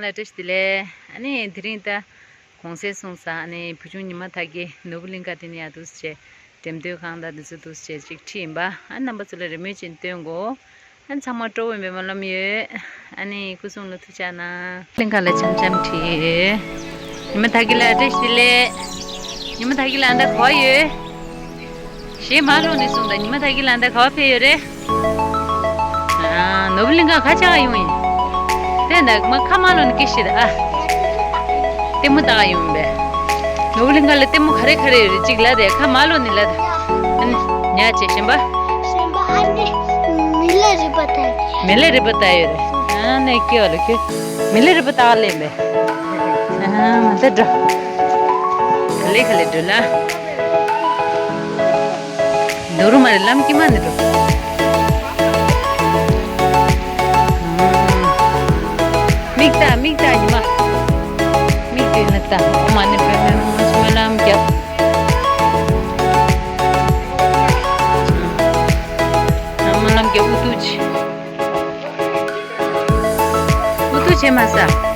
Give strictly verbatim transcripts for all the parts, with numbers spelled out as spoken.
ལ་བཀྲ་ཤིས་བདེ་ལེགས། ཨ་ནི་དེ་རིང་ད་གུང་སེང་སོང་ཙང་ཨ་ནི་བུ་ཆུང་ཉི་མ་དག་གིས་ནོར་བུ་གླིང་ག་དེ་ནས་ཡར་འདུག་སེ་བྱས་འགྲེམས་སྟོན་ཁང་དང་འདི་ཚོ་འདུག་སེ་བྱས་ཅིག་ཁྲིད་ཡིན་པ། ཨ་རྣམ་པ་ཚོ་ལ་རེ་སྨོན་ཅིག་སྟོན་གོ། ཨ་ནི་ཚང་མ་སྤྲོ་བོ་ཡིན་པའི་སྨོན་ལམ་ཡོད། ཨ་ནི་སྐུ་གཟུགས་ལ་ཐུགས་ཅག་གནང་། གླིང་ག་ལ་འཆམ་འཆམ་ཁྲིད་ཡོད། ཉི་མ་དག་གི་ལ་བཀྲ་ཤིས་བདེ་ལེགས། ཉི་མ་དག་གི་ལ་ཨ་ད་ག་པར་ཡོད། གཞས་མར་ལོག་ནས་གསུངས་དང་། ཉི་མ་དག་གི་ལ་ཨ་ད་ག་པར་ཕེབས་ཡོད་རེད། ཨ། ནོར་བུ་གླིང་ག་ག་ཅག་ཡོང་ཡིན། དེ་འདྲ་མ་ཁ་མར་ལོག་ནས་སྐད་བཤད་དང་། ཨ། ལྟད་མོ་ལྟ་ག་ཡོང་བས། ནོར་བུ་གླིང་ག་ལ་ལྟད་མོ་ག་རེ་ག་རེ་ཡོད་རེད་ཅིག་ལབ་དང་། ཁ་མར་ལོག་ནས་ལབ་དང་། ཨ་ནི་ཉག་བྱས་གཞན་པ། གཞན་པ་ཨ་ནི་མི་ལ་རས་པ་ལྟ་ཡོད། མི་ལ་རས་པ་ལྟ་ཡོད་རེད། ཨ་ནི་སྐྱེ་བ་ལ་ཁྱོད་མི་ལ་རས་པ་ལྟ་ག་སླེབས་པས། ཨ་མ་ད་འགྲོ། ག་ལེ་ག་ལེ་འགྲོ་ལ། རྡོ་རུ་མ་རེད། ལམ་དཀྱིལ་མ་ནས་འགྲོ། མིག་ལྟ་མིག་ལྟ་ཉི་མ། མིག་དེ་ནས་ལྟ། ཨོཾ་མ་ཎི་པདྨེ་ཧཱུྃ། སྨོན་ལམ་རྒྱབ། སྨོན་ལམ་རྒྱབ། འུ་ཐུག་བྱེད། འུ་ཐུག་བྱེད་མ་ཟ།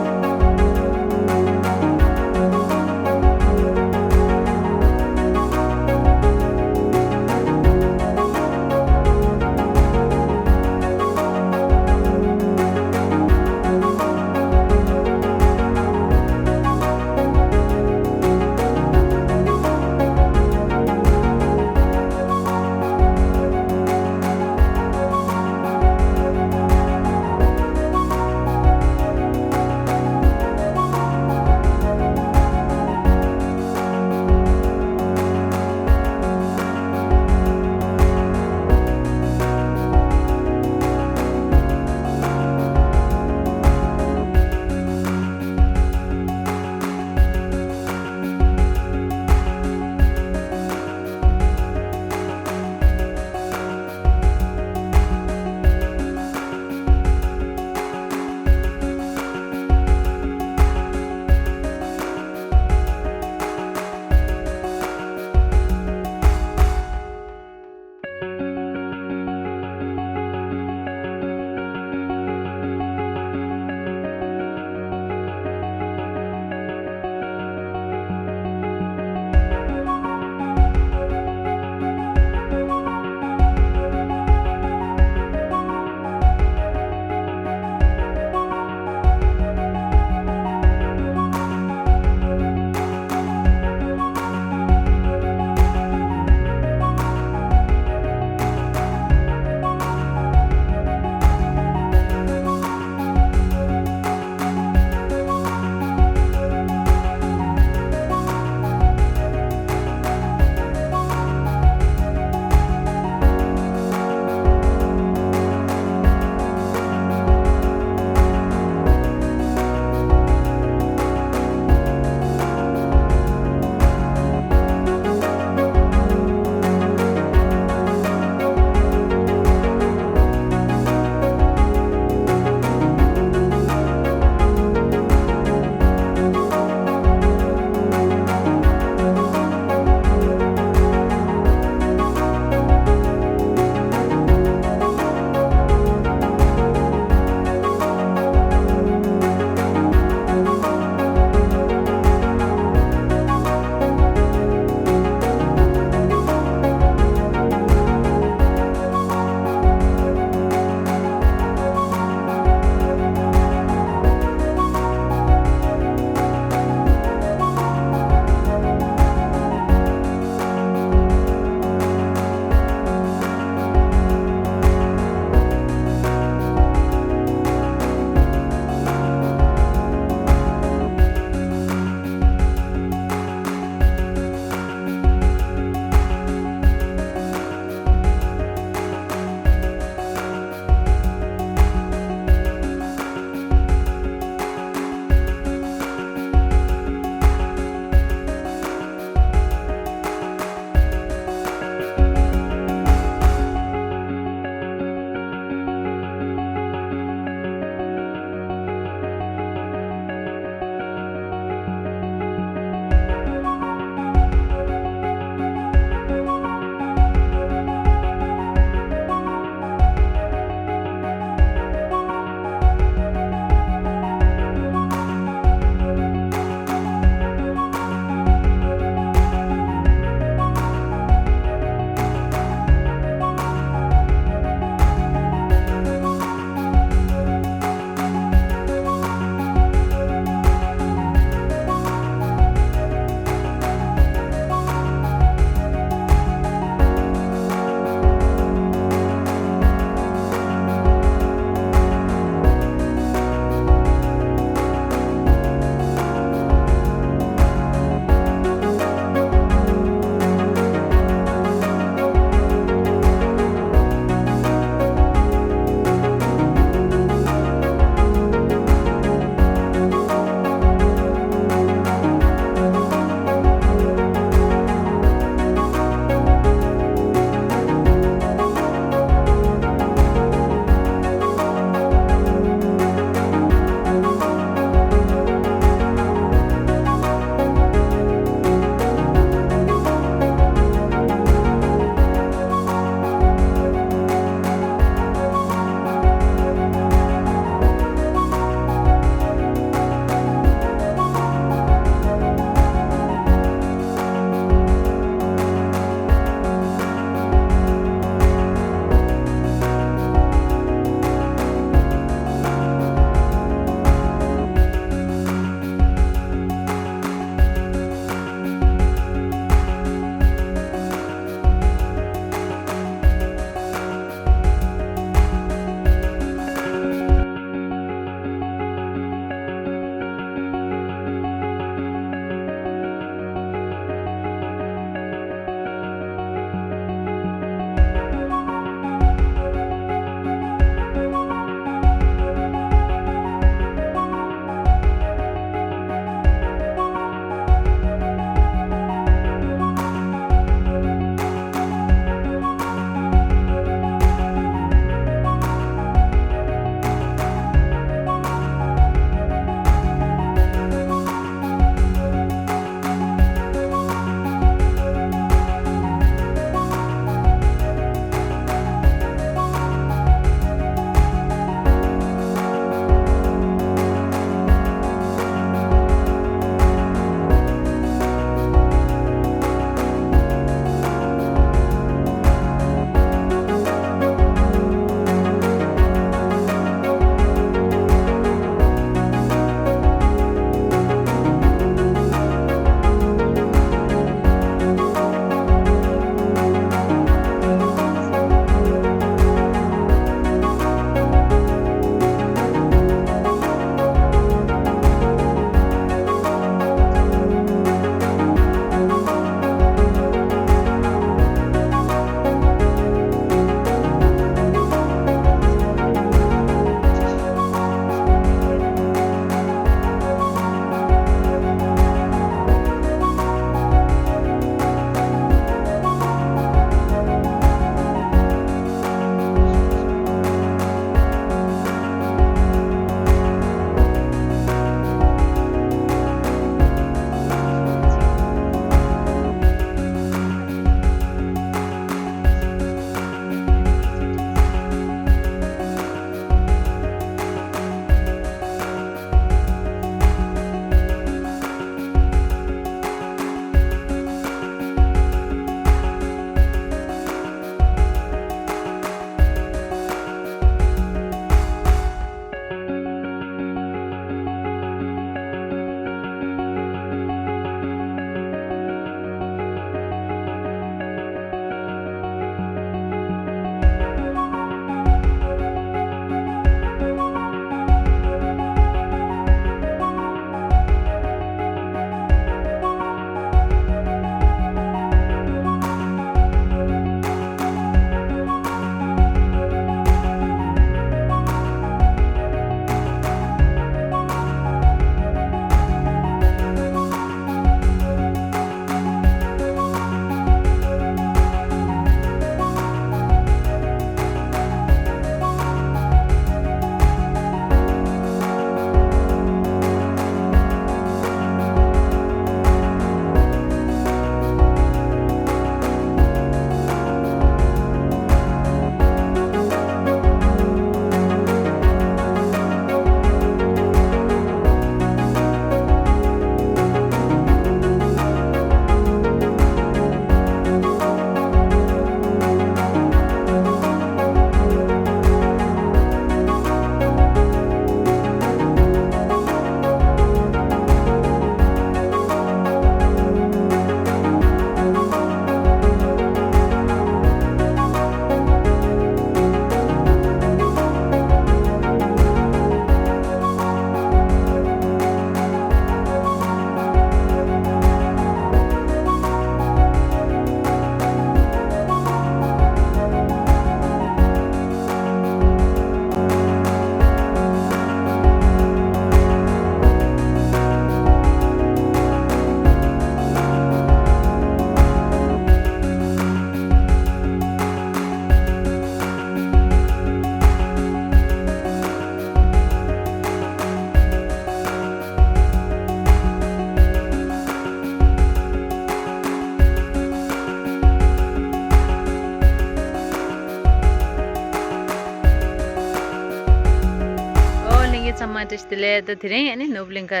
ཚང་མ་བཀྲ་ཤིས་བདེ་ལེགས། ད་དེ་རིང་ཨ་ནི་ནོར་བུ་གླིང་ཁ་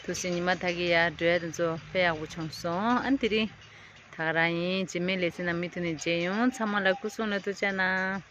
དུས་ཆེན་ཉི་མ་ད་གི་ཡར་འགྲོ་ཡ་དེ་ཚོ་དཔེ་ཡག་པོ་བྱུང་སོང་། ཨ་ནི་དེ་རིང་ད་ག་རང་ཡིན། རྗེས་མའི་ལེ་ཚན་ནང་མུ་མཐུད་ནས་མཇལ་ཡོང་། ཚང་མ་ལ་སྐུ་གཟུགས་ལ་ཐུགས་ཅག་གནང་།